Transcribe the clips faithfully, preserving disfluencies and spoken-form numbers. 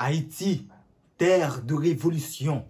Haïti, terre de révolution.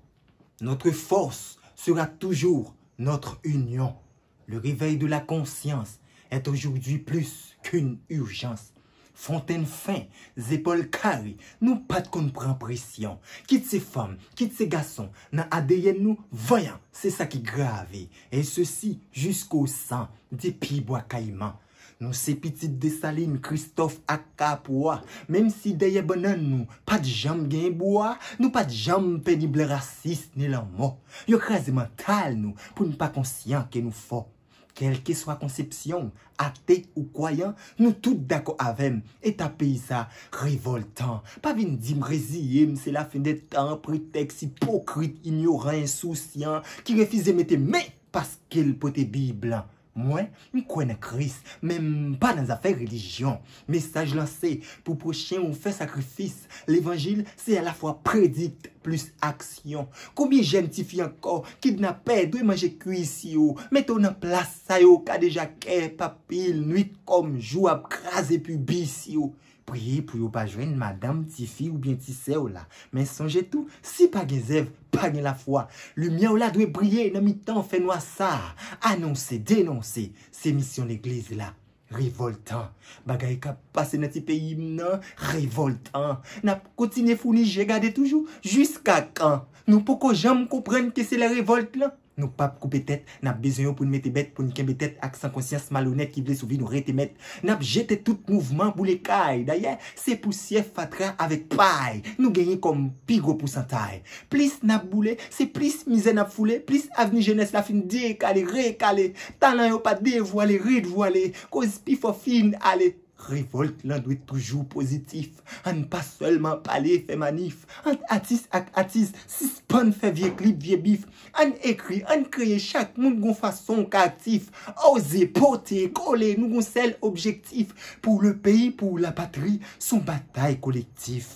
Notre force sera toujours notre union. Le réveil de la conscience est aujourd'hui plus qu'une urgence. Fontenn fen, zepòl kare, nou pa t konn pran presyon. Kit se fanm, kit se gason, nan A D N nou, vanyan, se sa ki grave. Et ceci jusqu'au sang, depi Bwa Kayiman. Nou se pitit Desalin, Kristòf ak Kapwa. Menm si dèyè bannann nou pa t janm gen bwa, nou pa t janm pè ni blan rasis ni lanmò. Yo kraze mantal nou pou n pa konsyan ke nou fò. Kèlkeswa konsepsyon, ate ou kwayan, nou tout dakò avè m, eta peyi sa revòltan. Pa vin di m reziye m, se lafen dè tan, pretèks ipokrit, inyoran, ensousyan, ki refize mete men paske l pote Bib lan. Mwen, m kwè nan Kris, men m pa nan zafè relijyon. Mesaj lanse pou pwochen ou fè sakrifis. Levanjil se alafwa predikt plis aksyon. Konbyen jèn tifi ankò kidnapè dwe manje kwis yo, mete w nan plas sa yo, kadejakè, papil, nwit kòm jou ap kraze pibis yo. Priye pou yo pa jwenn madanm, tifi oubyen ti sè w la. Men sonje tou, si pa gen zèv, pa gen lafwa. Limyè w la dwe briye nan mitan fènwa sa a. Anonse, denonse, se misyon legliz la. Revòltan. Bagay k ap pase nan ti peyi m nan, revòltan. N ap kontinye founi je gade toujou, jiska kan? Nou poko janm konprann ke se lè revòlt lan. Nou p ap koupe tèt, n ap bezwen yo pou n mete bèt, pou n kenbe tèt ak san konsyans malonèt ki vle sou vi nou rete mèt. N ap jete tout mouvman boule kay. Dayè, se pousyè, fatra avèk pay nou genyen kòm pi gwo pousantay. Plis n ap boule, se plis mizè n ap foule, plis avni jenès la fin dekale, rekale. Talan yo pa devwale, redvwale, koz pifò fin ale. Revòlt lan dwe toujou pozitif. Ann pa sèlman pale, fè manif. Ant atis ak atis, sispann fè vye klip, vye bif. Ann ekri, ann kreye, chak moun gon fason w ka aktif. Oze, pote, kole, nou gon sèl objektif. Pou le peyi, pou la patri, s on batay kolektif.